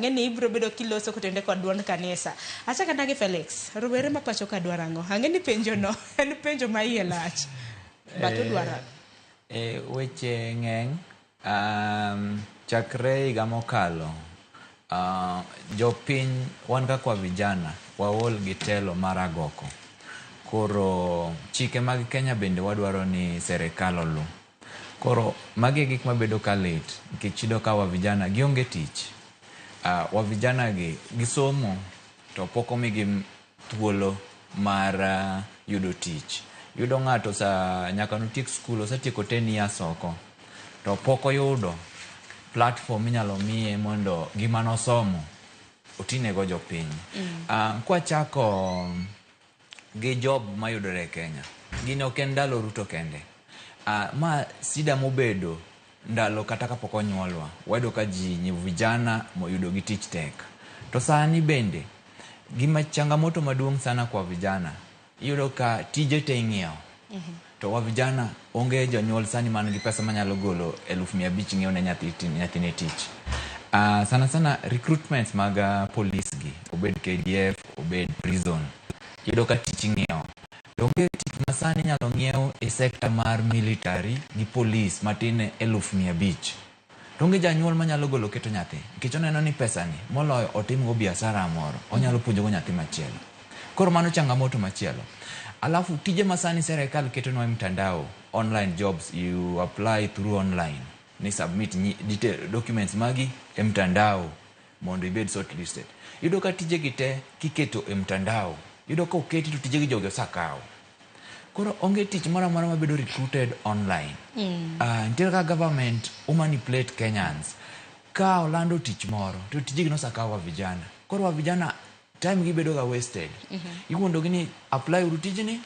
Ang'e ni ibiro bedo kiloso kotende kod duond kanisa. Achaka nagi Felix, rowere ma pacho ka dwaro ang'o? Ang'e ni penjo no en penjo ma iye lach. But udwaro ang'o? Weche ng'eny chakre higa mokalo jopiny wan kaka vijana waol gi telo mar agoko. Koro chike mag Kenya bende wadwaro ni serikal olu. Koro magi e gik mabedo ka lit nikech iyudo ka wa vijana gionge tich. Wa vijana gi gisomo to pok omigi thuolo mar yudo tich. Iyudo ng'ato sa nyaka notiek skul osetieko 10 years oko to pok oyudo platform minyalo miye mondo gima nosomo otinego jopiny. Kwachako gi job mayudore e Kenya, gini ok en ndalo Ruto kende. Ma sida mobedo ndalo kata kapok onyuolwa, wayudo ka ji vijana moyudo gi tich tek. To sani bende gima changamoto maduong' sana kwa vijana, iyudo ka tije te ing'iewo. To wa vijana onge jonyuol sani man gi pesa manyalo golo 500,000 ng'iewo ne nyathine tich. Sana sana recruitments mag police gi, obed KDF, obed prison, iyudo ka tich ing'iewo. To onge tich ma sani inyalo ng'iew e sector mar military gi police matin 500,000. To onge janyuol manyalo golo keto nyathi, nikech oneno ni pesani moloyo otimgo biashara moro, onyalo puonjogo nyathi machielo. Koro mano changamoto machielo. Alafu tije ma sani serikal ketonwa e mtandao, online jobs, you apply through online, ni submit detail, documents magi e mtandao mondo ibed shortlisted. Iyudo ka tije gi te kiketo e mtandao, iyudo ka oketi to tije gi jogi osakawo. Koro onge tich moro amora mabedo recruited online. Nitiere kaka government o manipulate Kenyans. Ka olando tich moro, to tijegi nosakaw wa vijana. Koro wa vijana time gi bedo ga wasted. Iwuondo gi ni apply uru tijni,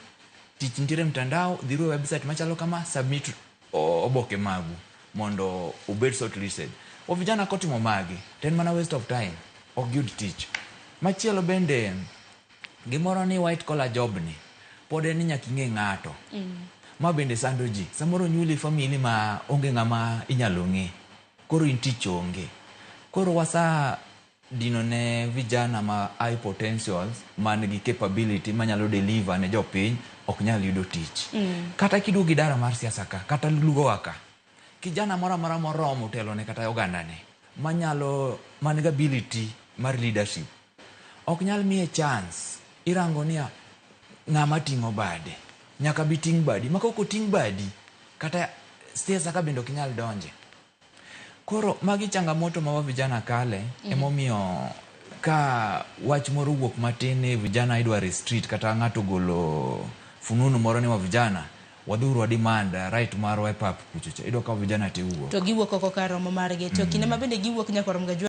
tich nitiere e mtandao, dhiuru e website machalo kama, submit oboke magu mondo ubed shortlisted. Wa vijana kotimo magi, to en mana waste of time, ok giyud tich. Machielo bende, gimoro ni white collar job ni, pod en ni nyaka ing'e ng'ato. Ma bende sando ji. Samoro onyuoli e family ma onge ng'ama inyalo ng'e. Koro in tich onge. Koro wasa dino ne vijana ma high potentials man gi capability manyalo deliver ne jopiny ok nyal yudo tich. Kata kiduogo idara mar siasa ka, kata lugowa ka, kijana moro amora moromo telo ne kata oganda ne, manyalo, man gi ability mar leadership, ok nyal miye chance. Irango niya, ng'ama ting'o bade, nyaka bi ting' badi. Ma kok oting' badi, kata siasa ka bende ok inyal donje. Koro magi changamoto ma wa vijana kale, emomiyo ka wach moro owuok matin ni vijana idwa restrict kata ng'ato ogolo fununu moro ni wa vijana, wadhiuru wa demand right marwa e pap kuchocha. Iyudo ka vijana te wuok. To giwuok oko kar romo margi. To kinde ma bende giwuok nyaka rom ga